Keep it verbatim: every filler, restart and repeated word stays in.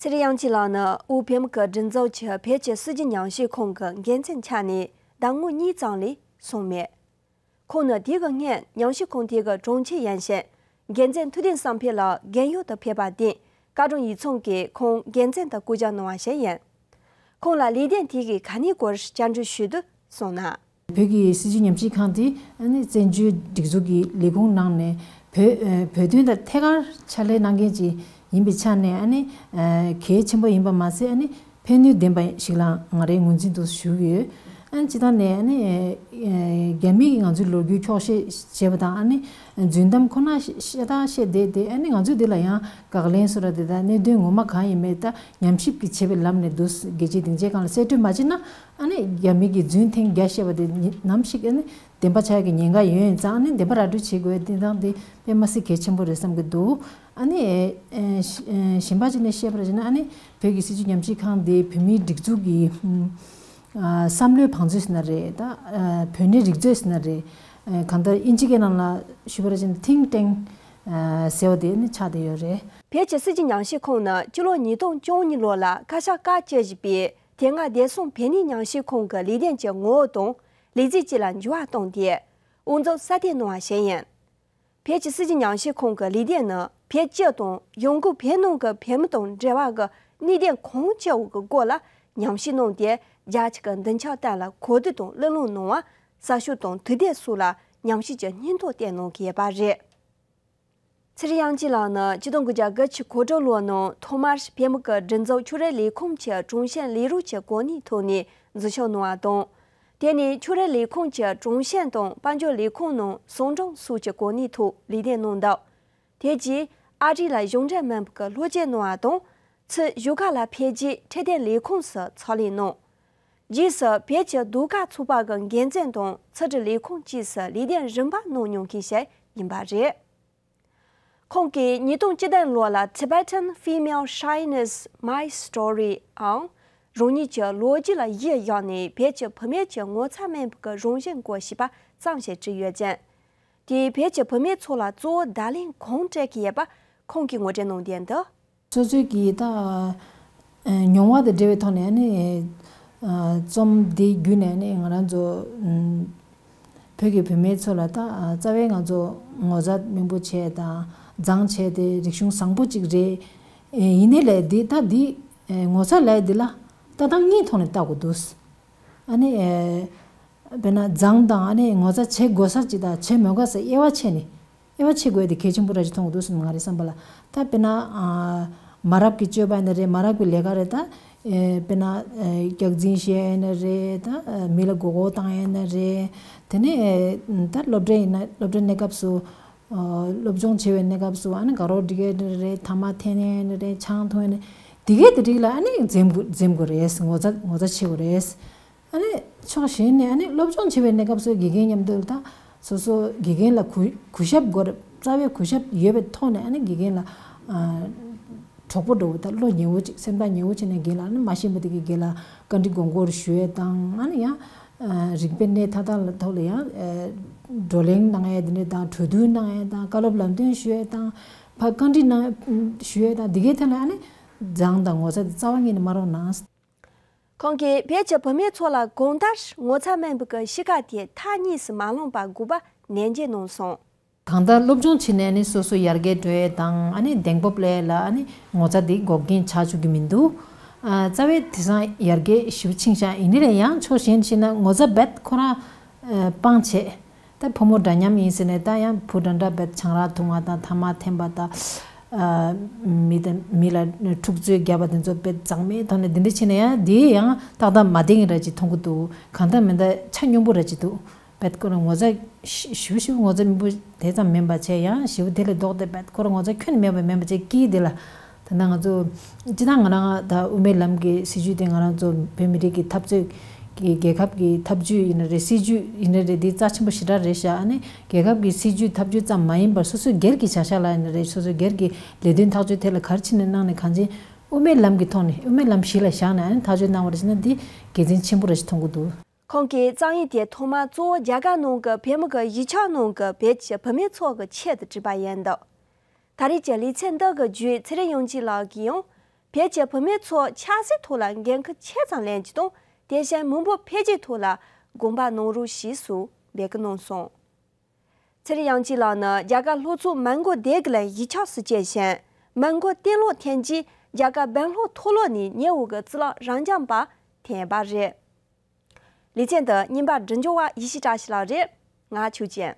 ཚེ་རིང་དབྱངས་སྐྱིད་ལགས་ནི་དབུས་བོད་མི་གི་སྒྲིག་འཛུགས་ཀྱི་བོད་ཀྱི་སྲིད་བྱུས་ཉམས་ཞིབ་ཁང་གི་འགན་འཛིན་ཆགས་ནས་ཟླ་ངོ་གཉིས་ཙམ་ལས་སོང་མེད། ཁོང་ནི་དེ་གི་སྔོན་ཉམས་ཞིབ་ཁང་དེ་གི་དྲུང་ཆེ་ཡིན་ཞིང་། འགན་འཛིན་ཐུབ་བསྟན་བསམ་འཕེལ་ལགས་རྒན་ཡོལ་དུ་ཕེབས་པར་བརྟེན། བཀའ་དྲུང་ཡིག་ཚང་གིས་ཁོང་འགན་འཛིན་དུ་བསྐོ་གཞག་གནང་བ་ཞིག་ཡིན། ཁོང་ལ་ལས་དོན་དེ་གི་ག་ནས་སྐོར་བཅར་འདྲི་ཞུས་དུས་གསུངས་ན། བོད་ཀྱི་སྲིད་བྱུས་ཉམས་ཞིབ་ཁང་དེ་ཨ་ནི་བཙན་བྱོལ་སྒྲིག་འཛུགས་ཀྱི་ལས་ཁུངས་ནང་ནས་བོད་ཨ་བོད་དོན་དང་ཐད་ཀར་ཕྱག་ལས་གནང་མཁན་ཅིག་ཡིན་པའི་ཆ་ནས། ཨ་ནི་ཨ་གལ་ཆེན་པོ་ཡིན་པ་མ་ཟད། ཨ་ནི་ཕན་ནུས་ལྡན་པ་ཞིག་ལ་ང་རའི་ངོས་འཛིན་དུ་ཞུ་གི་ཡོད། ཨ་ནི་སྤྱིར་བཏང་ནས་ཨ་ནི་ཨ་རྒྱ་མི་གིས་ང་ཚོའི་ལོ་རྒྱུས་འཁྱོག་བཤད་བྱས་པ་དང་། ཨ་ནི་རྫུན་གཏམ་ཁོ་ན་བཤད་དང་བཤད་བསྡད་དེ། ཨ་ནི་ང་ཚོས་འདི་ལ་ཡང་དགག་ལན་བཟོ་ར་དེ་དང་གནད་དོན་ངོ་མ་གང་ཡིན་མིན་ད་ཉམས་ཞིབ་ཀྱི་བྱེད་པའི་ལམ་ནས་འདུག་རྒྱལ་སྤྱིའི་སྡིངས་ཆའི་སྒང་ལ་གསལ་སྤྲོད་མ་བྱས་ན། ཨ་ནི་རྒྱ་མི་གིས་རྫུན་ཐེངས་བརྒྱ་བཤད་པ་དེ་ཉི་ནམ་ཞིག་ཨ་ནི་བདེན་པ་ཆགས་ཀྱི་ཉེན་ཁ་ཡོད་ཙང་། ཨ་ནི་བདེན་པ་ར་སྤྲོད་བྱེད་དགོས་དེ་དང་དེ་དཔེ་མ་སྲིད་གལ་ཆེན་པོ་རེད་བསམ་གྱི་འདུག་ཨ་ནི་ཨེ་ཨེ་གཞན་པ་ཅིག་ནས་བཤད་པར་བྱས་ན། ཨ་ནི་བོད་ཀྱི་སྲིད་བྱུས་ཉམས་ཞིབ་ཁང་དེ་བོད་མིའི་སྒྲིག་འཛུགས་ཀྱི་ཨ་བསམ་བློའི་བང་མཛོད་ཟེར་ན་རེད། ད་ཨ་བོད་གནས་རིག་མཛོད་ཟེར་ན་རེད། ཨ་གང་ལྟར་དབྱིན་ཇི་སྐད་ནང་ལ་ཞུས་པར་བྱས་ན་think tank ཨ་ཟེར་བ་དེ་ནི་ཆགས་བསྡད་ཡོད་རེད། བོད་ཀྱི་སྲིད་བྱུས་ཉམས་ཞིབ་ཁང་ནི་སྤྱི་ལོ་ཉིས་སྟོང་བཅུ་གཉིས་ལོ་ལ་བཀའ་ཤག་བཀའ་བཅུ་བཞི་པའི་དེ་སྔ་བདེ་སྲུང་བོད་གནས་ཉམས་ཞིབ་ཁང་གི་ལས་དོན་གྱི་ངོ་བོ་དང་ལས་རྩིས་བཅས་ལ་འགྱུར་བ་བཏང་སྟེ་དབུ་འཛུགས་གསར་གཏོད་གནང་བ་ཞིག་ཡིན། བོད་ཀྱི་སྲིད་བྱུས་ཉམས་ཞིབ་ཁང་གི་ལས་དོན་ནི་བོད་སྤྱི་དང་གཞུང་གི་བོད་ནང་གི་བོད་མི་དང་འབྲེལ་བ་གི་གནད་དོན་གང་ལྕི་བོ་གི་སྐོར་ལ་ཉམས་ཞིབ་གནང་སྟེ། རྒྱ་ཆེ་གི་མདུན་ཆ་སྟེང་ལ་གོ་བསྡུར་དང་གླེང་སློང་གནང་བ། གསར་ཤོག་དང་དུས་དེབ་སོགས་ལ་ཉམས་ཞིབ་ཀྱི་སྙིང་སྟོབས་བསྟན་གནང་གི་ཡོད་པ་རེད། ཚེ་རིང་དབྱངས་སྐྱིད་ལགས་ནི་ཆིག་སྟོང་དགུ་བརྒྱ་དགུ་བཅུ་གོ་དྲུག་ལོའི་ནང་ཐོག་མར་བོད་མི་གི་སྒྲིག་འཛུགས་ཆོས་རིག་ལས་ཁུངས་ཀྱི་དྲུང་ཆེན་ལས་རོགས་ཀྱི་གོ་གནས་ཐོག་ནས་འཛུལ་ཞུགས་གནང་བ་དང་། དེ་ནས་ཆོས་རིག་ལས་ཁུངས་ཀྱི་དྲུང་ཆེན་དང་དཔལ་འབྱོར་ལས་ཁུངས་ནང་ཟུང་དྲུང་སོགས་ཀྱི་གོ་གནས་ཐོག་ལས་དོན་གནང་འདུག་དེ་རྗེས་ཨ་རི་ལ་གཞུང་འབྲེལ་མིན་པའི་སློབ་སྦྱོང་གནང་བ་དང་། ཚུར་བཞུགས་སྒར་ལ་ཕེབས་རྗེས་འཕྲོད་བསྟེན་ལས་ཁུངས་སུ་ཚོགས་ལས་གནང་། རྗེས་སུ་བོད་ཀྱི་ཟློས་གར་ཚོགས་པ་གི་འགན་འཛིན་དང་ཕྱི་དྲིལ་ལས་ཁུངས་བཅས་སུ་ལས་དོན་རིམ་པ་གནང་མྱོང་མཁན་ཞིག་ཡིན་པ་རེད། ཁོང་གིས་ཉིས་སྟོང་བཅུ་བདུན་ལོ་ལ་Tibetan Female Shyness, My Story ཨང་། རང་ཉིད་ཀྱི་ལོ་རྒྱུས་ལ་གཞི་བཞག་ནས་བོད་ཀྱི་བུད་མེད་ཀྱི་ངོ་ཚ་མེད་པའི་རང་བཞིན་སྐོར་ཞེས་པ་ཙམ་ཞིག་བྲིས་ཡོད་ཅིང་། དེས་བོད་ཀྱི་བུད་མེད་ཚོ་ལ་གཙོ་བོ་བརྡ་ལན་གང་སྤྲད་ཀྱི་ཡོད་པ་ཁོང་གིས་ངོ་སྤྲོད་གནང་དོན་དུ། སོ་སོའི་གི་ད་ཨ་མྱོང་བ་དང་འབྲེལ་བའི་ཐོག་ནས་ནི་ཨ་རྩོམ་འདི་བརྒྱུད་ནས་ནི་ང་རང་ཚོ་ཨ་བོད་ཀྱི་བུད་མེད་ཚོ་ལ་ད་ཨ་རྩ་བའི་ང་ཚོ་ངོ་ཚ་མང་པོ་བྱས་དང་བཟང་བྱས་ཏེ་རིག་གཞུང་བཟང་པོ་གཅིག་རེད། ཨེ་ཡིན་ནའི་ལས་འདི་ད་འདི་ཨེ་ངོ་ཚ་ལས་འདི་ལ་ལྟ་སྟངས་གཉིས་ཐོག་ནས་ལྟ་དགོས་འདུག་ཨ་ནི་ཨེ་དཔེར་ན་བཟང་དང་ཨ་ནི་ངོ་ཚ་བྱེད་དགོས་ས་ཅིག་དང་བྱེད་མི་དགོས་ས་དབྱེ་བ་ཕྱེ་ནས། དབྱེ་བ་ཕྱེ་དགོས་དེ་གལ་ཆེན་པོ་ར་ཅིག་མཐོང་གི་འདུག་སེམས་ང་རའི་བསམ་པ་ལ། ད་དཔེར་ན་ཨ་མ་རབས་ཀྱི་སྤྱོད་པ་ཡིན་ན་རེད། མ་རབས་ཀྱི་ལས་ཀ་རེད། ད་ཨེ་དཔེར་ན་ཨེ་སྐྱག་རྫུན་བཤད་ཡིན་ན་རེད། ད་ཨེ་མི་ལ་མགོ་སྐོར་བཏང་ཡིན་ན་རེད། དེ་ནས་ཨེ་ད་སློབ་གྲྭ་ཡིན་ན་སློབ་གྲྭ་གནས་སྐབས་སུ་ཨ་སློབ་སྦྱོང་བྱེད་པའི་གནས་སྐབས་སུ་ཨ་ནི་དགའ་རོགས་སྒྲིག་ཡིན་ན་རེད། ཐ་མག་འཐེན་ཡིན་ན་རེད། ཆང་འཐུང་ཡིན་ན་དེ་གས་དེ་རིགས་ལ་ཨ་ནི་འཛེམ་དགོས་འཛེམ་དགོས་རེད། ངོ་ཚ་ངོ་ཚ་བྱེད་དགོས་རེད། ཨ་ནི་ཕྱོགས་གཞན་ནས་ཨ་ནི་སློབ་སྦྱོང་བྱེད་པའི་གནས་སྐབས་སུ་དགེ་རྒན་མཉམ་དུ་ད་སོ་སོ་དགེ་རྒན་ལ་གུས་གུས་ཞབས་དགོས་རེད། རྩ་བའི་གུས་ཞབས་ཡོད་པའི་ཐོག་ནས་ཨ་ནི་དགེ་རྒན་ལ་ཨ་གྲོགས་པོ་འདྲ་བོ་ད་བློ་ཉེ་བོ་ཅིག་སེམས་ཐག་ཉེ་བོ་བྱས་ནས་རྒན་ལ་ཨ་ནི་མ་ཤེས་པ་དེ་གི་རྒན་ལ་བཀའ་འདྲི་དགོངས་སྐོར་ཞུ་ཡས་དང་། ཨ་ནི་ཡང་ཨ་རིག་པའི་གནས་མཐའ་དག་ལ་ཐོག་ལ་ཡང་ཨ་བགྲོ་གླེང་གནང་ཡས་དེ་འདྲས་དང་གྲོས་བསྡུར་གནང་ཡས་དང་བཀའ་སློབ་ལམ་སྟོན་ཞུ་ཡས་དང་ཕར་བཀའ་འདྲི་གནང་ཞུ་ཡས་དང་དེ་གའི་ཐད་ལ་ཨ་ནི་བཟང་དང་ངོ་ཚ་དེ་རྩ་བ་ཉིད་ནས་མ་རུང་གནང་། ཁོང་གིས་བོད་ཀྱི་བུད་མེད་ཚོ་ལ་གང་ལྟར་ངོ་ཚ་མེད་པའི་གཤིས་ཀ་དེ་མཐའ་གཉིས་སུ་མ་ལྷུང་པ་དགོས་པ་ནན་བརྗོད་གནང་སོང་། གང་ལྟར་སློབ་སྦྱོང་བྱས་ནས་ནི་སོ་སོ་ཡར་རྒྱས་འགྲོ་ཡས་དང་ཨ་ནི་གདེང་སྤོབས་སླེབས་ཡས་ལ་ཨ་ནི་ངོ་ཚ་འདི་འགོག་རྐྱེན་ཆགས་བཅུག་གི་མི་འདུག་ཨ་རྩ་བའི་དེང་སང་ཡར་རྒྱས་ཞེ་པོ་ཕྱིན་ཤག་ཡིན་ནའི་ལས་ཡང་ཕྱོགས་གཞན་ཞིག་ན་ངོ་ཚ་རྦད་ཁོ་རང་ཨ་སྤང་བྱས། ད་ཕོ་མོ་འདྲ་མཉམ་ཡིན་ཟེར་ནས་ད་ཡང་བུ་འདྲ་འདྲ་བས་ཆང་རག་འཐུང་བ་དང་ཐ་མག་འཐེན་པ་དང་། ཨ་མི་དང་མི་ལ་འཁྲུག་རྩོད་བརྒྱབ་པ་དེ་ཚོ་དཔེ་མཛངས་མའི་ཐོག་ནས་འདི་འདྲ་བྱས་ན་ཡང་དེ་ཡང་ཏག་ཏག་མ་བདེ་ངེས་ར་ཅིག་མཐོང་གི་འདུག་གང་ལྟར་མིན་ད་ཆ་སྙོམས་པོ་ར་ཅིག་འདུག་བས་ཁོ་རང་ངོ་ཚ་ཞི་བ་ཞི་བ་ངོ་ཚ་མི་འབོར་དེ་ཙམ་མིན་པ་བྱས། ཡང་ཞི་བ་དེ་ལས་ལྡོག་སྟེ་བས་ཁོ་རང་ངོ་ཚ་ཁྱོན་ནས་མེད་པ་མིན་པ་བྱས་ཀྱིས་དེ་ལ། ད་ནང་ང་ཚོ་སྤྱི་བཏང་ང་རང་ད་དབུ་མའི་ལམ་གྱི་སྲིད་བྱུས་དེ་ང་རང་ཚོ་བོད་མི་རིགས་ཀྱི་འཐབ་རྩོད་ཀྱི་རྒྱལ་ཁབ་ཀྱི་འཐབ་ཇུས་ཡིན་ན་རེད། སྲིད་བྱུས་ཡིན་ན་རེད། འདི་རྩ་ཆེན་པོ་ཞེ་དྲག་རེད་ཤག་ཨ་ནི་རྒྱལ་ཁབ་ཀྱི་སྲིད་བྱུས་འཐབ་ཇུས་ཙམ་མ་ཡིན་པར་སོ་སོའི་སྒེར་གྱི་བྱ་གཞག་ལ་ཡིན་ན་རེད། སོ་སོའི་སྒེར་གྱི་ལས་དོན་ཐག་གཅོད་དེ་ལ་ག་རེ་བྱས་ནས་གནང་ནས་གང་ཅི་དབུ་མའི་ལམ་གྱི་ཐོག་ནས་དབུ་མའི་ལམ་གཞི་ལ་བཞག་ནས་ཨ་ནི་ཐག་གཅོད་གནང་བ་རེད་ཟེར་ན་འདི་དགེ་མཚན་ཆེན་པོ་རེད་ཅེས་མཐོང་གི་འདུག་ཁོང་གིས་རྩོམ་ཡིག་དེ་ཐོག་མར་གཙོ་བོ་རྒྱ་གར་ནང་གི་བོད་མི་གི་གཞིས་ཆགས་ནང་གི་བོད་ཀྱི་བུད་མེད་ཚོ་གི་ཆེད་དུ་བྲིས་པ་ཡིན་འདུག་ད་རེས་ཀྱི་ལེ་ཚན་འདི་གི་བརྒྱུད་ཚེ་རིང་དབྱངས་སྐྱིད་ལགས་ཀྱིས་ཡང་ བོད་ཀྱི་བུད་མེད་ཚོ་ཆབ་སྲིད་ཐོག་ལ་འགན་ཁུར་ཆེ་ཙམ་ལེན་རྒྱུ་དང་། དེ་བཞིན་མི་འབོར་འཕེལ་རྒྱས་ཐོག་ལ་དགོངས་པ་གནང་རོགས་ཞེས་སུ་འབོད་སྐུལ་གནང་སོང་། ཚེ་རིང་དབྱངས་སྐྱིད་ལགས་ནི་རྒྱ་གར་ལྷོ་ཕྱོགས་མོན་གྷོ་སྡེ་དགུ་ལ་གཞིས་ཆགས་སུ་སྐྱེས་ཤིང་། མོན་གྷོ་གཏན་སློབ་འཐེན་རྗེས་རྒྱ་གར་སྦེང་ལོར་མཐོ་སློབ་ནས་ཉེ་བའི་གི་རྩིས་ལག་རབ་འབྱམས་པ་འཐེན་པ་རེད། ལེ་ཚན་འདི་སྙན་པ་སྒྲོན་སྐྱོར་བ་ཡེ་ཤེས་བཀྲ་ཤིས་ལགས་རེད། ང་ཆོས་ཅན།